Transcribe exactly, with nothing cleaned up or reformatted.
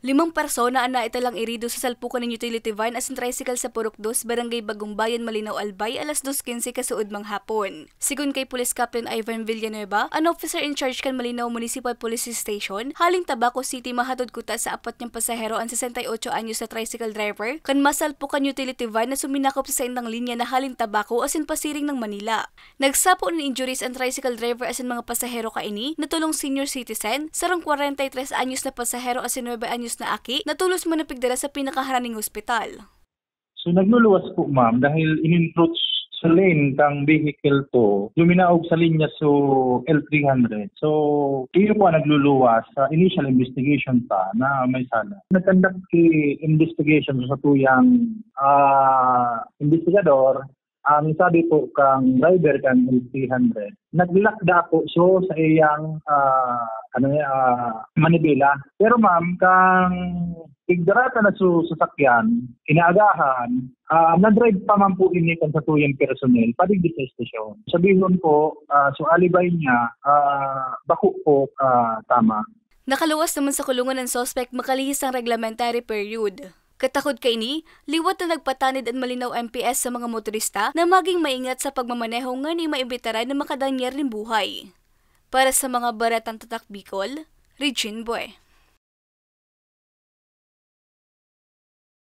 Limang persona an naitalang erido sa salpukan nin utility van asin tricycle sa Purok Dos, Barangay Bagong Bayan, Malinao, Albay, alas dos quince kasuodmang hapon. Sigon kay Police Captain Ivan Villanueva, an officer in charge kan Malinao Municipal Police Station, halin Tabaco City, mahatod kuta sa apat niyang pasahero an sesenta y ocho anyos na tricycle driver kan masalpukan utility van na suminakop sa saindang linya na halin Tabaco asin pasiring ng Manila. Nagsapo nin injuries an tricycle driver asin mga pasahero kaini na tolong senior citizen, sarong kwarenta y tres anyos na pasahero asin nuebe anyos na aki na tolos man an pigdara sa pinakaharan ning hospital. So nagluluwas po, ma'am, dahil in-encroach sa lane kang vehicle two, luminaog sa linya so L three hundred. So, iyo po ang nagluluwas sa initial investigation pa na may sala. Nag-conduct ki investigation sa tuyang ah, investigador. Ang sabi po kang driver kan L three hundred, naglakda po so sa iyang ah, ano niya, ah, manibela. Pero ma'am, kang pigdarata na su sasakyan, inaagahan, ah, na-drive pa man po ini kan satuyang personnel, padigdi sa estasyon. Sabihon po, ah, so alibay niya, ah, bako po ah, tama. Nakaluwas naman sa kulungan an suspect makalihis ang reglementary period. Katakod kaini, liwat na nagpatanid an Malinao M P S sa mga motorista na maging maingat sa pagmamaneho ngani maibitaran na makadanyar nin buhay. Para sa mga baretang Tatak Bicol, Regine Boy.